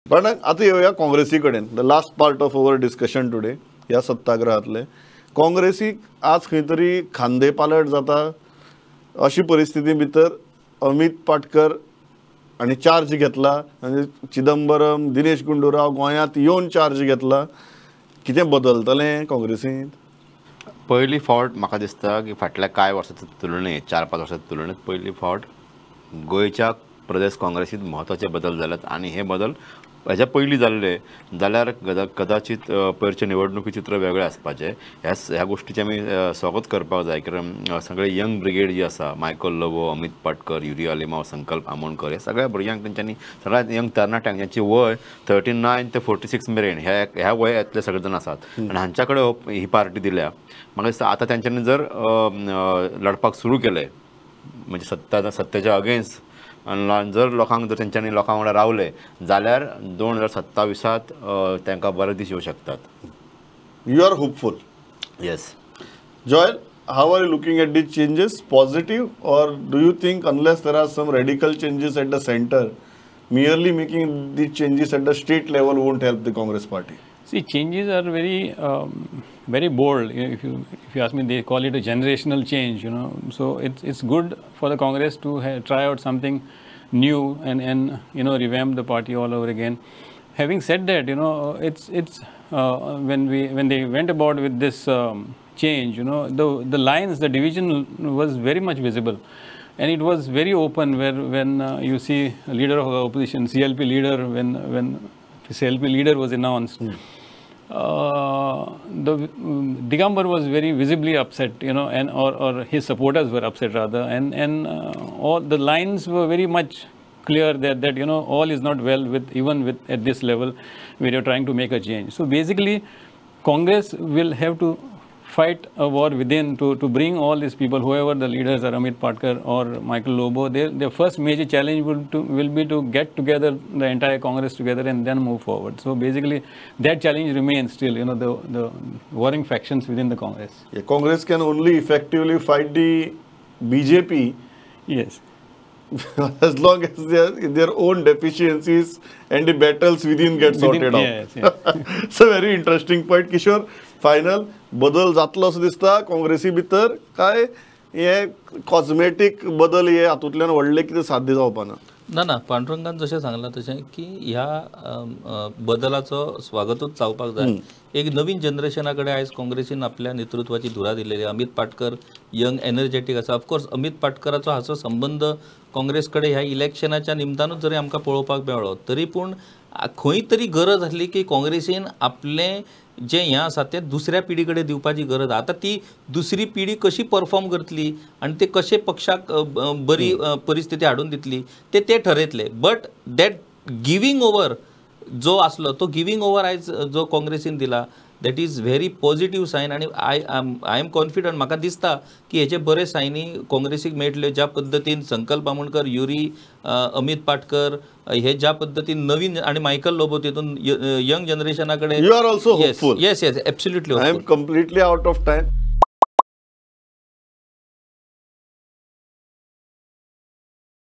पण आतां येवया काँग्रेसी कडेन, the last part of our discussion today. ह्या सत्याग्रहांतले काँग्रेसीक आज खंय तरी खांदे पालट जाता अशी परिस्थिती भितर अमित पाटकर आनी चार्ज घेतला आनी चिदंबरम, दिनेश गुंडूराव गोंयांत येवन चार्ज घेतला, कितें बदलतलें काँग्रेसींत? पयली फावट म्हाका दिसता की फाटल्या कांय वर्साच्या तुलनेत, 4-5 वर्साच्या तुलनेत पयली फावट गोंयच्या प्रदेश काँग्रेसीत म्हत्वाचे बदल जाल्यात आनी हे बदल हेच्या पयलीं जाल्ले जाल्यार कदाचित पयरचे निवडणुकी चित्र वेगळें आसपाचें. ह्या गोश्टीचें आमी स्वागत करपाक जाय, कारण सगळे यंग ब्रिगेड जी आसा, मायकल लोबो, अमित पाटकर, युरी आलेमाव, संकल्प आमोणकर, ह्या सगळ्या भुरग्यांक तेंच्यांनी, सगळ्या यंग तरणाट्यांक ज्यांची वय 39 ते 46 मेरेन ह्या वयांतले सगळे जाण आसात आनी हांच्या कडेन ही पार्टी दिल्या. म्हाका दिसता आतां तेंच्यांनी जर लढपाक सुरू केलें म्हणजे सत्तेच्या अगेन्स्ट जर लोकांक जर तेंच्यांनी लोकां वांगडा रावले जाल्यार 2027 तांकां बरे दीस येवं शकतात. You are hopeful? Yes. Joel, how are you looking at these changes? Positive, or do you think unless there are some radical changes at the center, merely making these changes at the state level won't help the Congress party? See, changes are very, very bold. If you ask me, they call it a generational change, you know. So it's good for the Congress to try out something new and you know, revamp the party all over again. Having said that, you know, it's when they went about with this change, you know, the lines, the division was very much visible. And it was very open where when you see a leader of the opposition, CLP leader, when CLP leader was announced, the Digambar was very visibly upset, you know, and or his supporters were upset rather, and all the lines were very much clear that you know, all is not well with even with at this level where you're trying to make a change. So basically, Congress will have to fight a war within to bring all these people, whoever the leaders are, Amit Patkar or Michael Lobo, their first major challenge will be to get together the entire Congress together and then move forward. So basically, that challenge remains still, you know, the warring factions within the Congress. Yeah, Congress can only effectively fight the BJP. Yes. As long as their own deficiencies and the battles within get sorted out. Yes, yes. It's a very interesting point, Kishore. Final, बदल जातलो असो दिसता काँग्रेसी भितर, काय हे cosmetic बदल हे हातूंतल्यान व्हडलें कितें साध्य जावपा ना? ना ना, पांडुरंगान जशें सांगलां तशें की ह्या बदलाचो स्वागतूच जावपाक जाय. एक नवीन जनरेशना कडेन आयज काँग्रेसीन आपल्या नेतृत्वाची धुरा दिलेली. अमित पाटकर यंग एनर्जेटीक आसा. ऑफकोर्स अमित पाटकराचो हाचो संबंद काँग्रेस कडेन ह्या इलेक्शनाच्या निमतानूच जरी आमकां पळोवपाक मेळ्ळो तरी पूण खंय तरी गरज आसली की काँग्रेसीन आपलें जें हें आसा तें दुसऱ्या पिढी कडेन दिवपाची गरज. आतां ती दुसरी पिढी कशी परफॉर्म करतली आनी ते कशे पक्षाक बरी परिस्थिती हाडून दितली ते ते ठरयतले. बट that giving over जो आसलो तो गिवींग ओवर आयज जो काँग्रेसीन दिला that is very positive sign. आनी I am confident, म्हाका दिसता की हेचे बरे सायनी काँग्रेसीक मेळटले. ज्या पद्दतीन संकल्प आमोणकर, युरी, अमित पाटकर हे ज्या पद्दतीन नवीन आनी मायकल लोबो तितून यंग जनरेशना कडेन. You are also hopeful? Yes yes, absolutely. I am completely out of time.